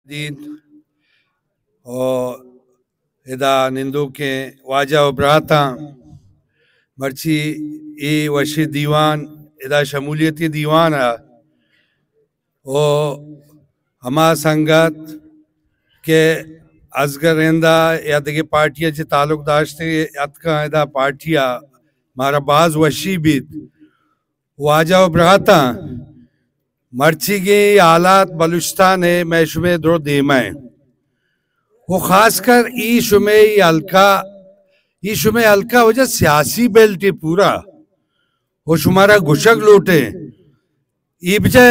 دین و ادا نندوکیں واجہ و براتاں، مرچی اے وشیں دیوان، ادا شمولیتی دیوان ء و ہما سنگت کہ ازگر رند ء یا دگہ پارٹی ء چہ تعلق داشتگ اتکاں ادا پارٹی ء، مارا باز وشی بیت۔ واجہ و براتاں، مرچیگیں حالات بلوچستان ء مئے شمئے درو دیما انت و خاص کر ای شمئے ای حلقہ، ای شمئے حلقہ وجہ سیاسی بیلٹ ء پورا و شمارا گشگ لوٹیں۔ ای بچہ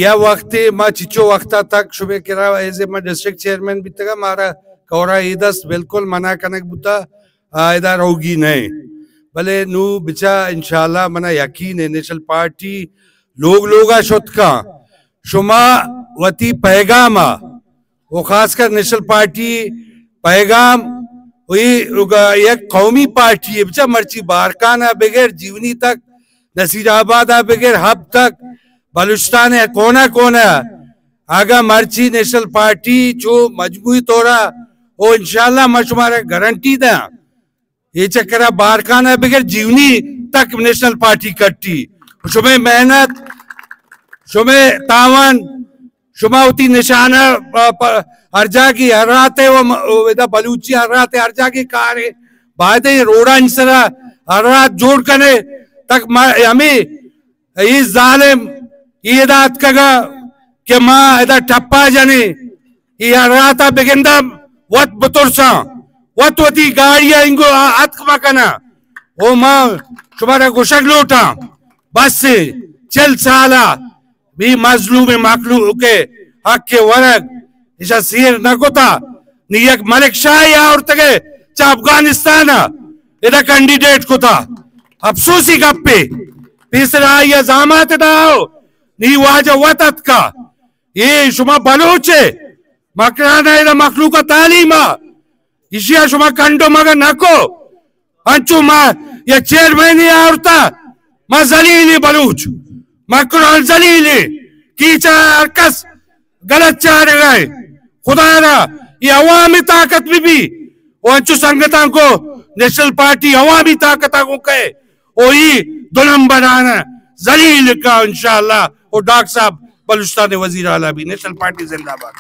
یا وختے ما چچو وختا تک شمئے کرا ایز اے ما ڈسٹرکٹ چیئرمین بیتگا، مارا کورا ای دست بالکل منع کنگ بوتا، آ، ادا روگی نئے۔ بلے نو بچا انشاءاللہ منا یقین ہے نیشنل پارٹی لوگ لوگا شت کاں۔ شما وتی پیغام ء و خاص کر نیشنل پارٹی پیغام و ای یک قومی پارٹی ہے، بچا مرچی بارکان ء بگر جیونی تک، نصیر آباد ء بگر حب تک، بلوچستان ء کونا کونا اگاں مرچی نیشنل پارٹی چو مجموعی طور ء، و انشاءاللہ ما شمارا گارنٹی داں، اے چکر ء بارکان ء بگر جیونی تک نیشنل پارٹی کٹی۔ شمئے محنت، شمئے تاوان، شما وتی نشانہ پ-، پ-، ہر جاگی ہر راتے و م-، و ادا بلوچی ہر راتے ہر جاگی کارے، باید اے روڈانی سرا ہر رات جوڑ کنے، تک ما ہمیں ای ظالم ای ادا اتکگا کہ ما ادا ٹپا جنیں، ای ہر راتا بگندم وت بترساں، وت وتی گاڑی ء انگو آ اتک مکناں۔ او ما شمارا گوشگ لوٹاں، بس چل سالا بی مظلوم مخلوق ء حق ء ورگ ایشا سیر نہ کتا۔ نی یک ملک شاہی آورتگے چہ افغانستان ء ادا کینڈیڈیٹ کتا۔ افسوسی گپے، پیسر آئی ء زامات ادا آؤ، نی واجہ وت اتکا۔ اے شما بلوچ ء مکران ء ادا مخلوق ء تعلیم ء، ایشی ء شما کنڈو مگہ نکو۔ انچو ما یا چیئرمین آورتا، ما ذلیل بلوچ، مکران ذلیل، کیچا ہر کس غلط چارگا ہے۔ خدا را یہ عوامی طاقت بھی بھی، و انچو سنگتاں کو نیشنل پارٹی عوامی طاقت کو کہے، او ای دو نمبر آنا ذلیل کا انشاءاللہ، او ڈاکٹر صاحب بلوچستان وزیر اعلیٰ بھی، نیشنل پارٹی زندہ باد۔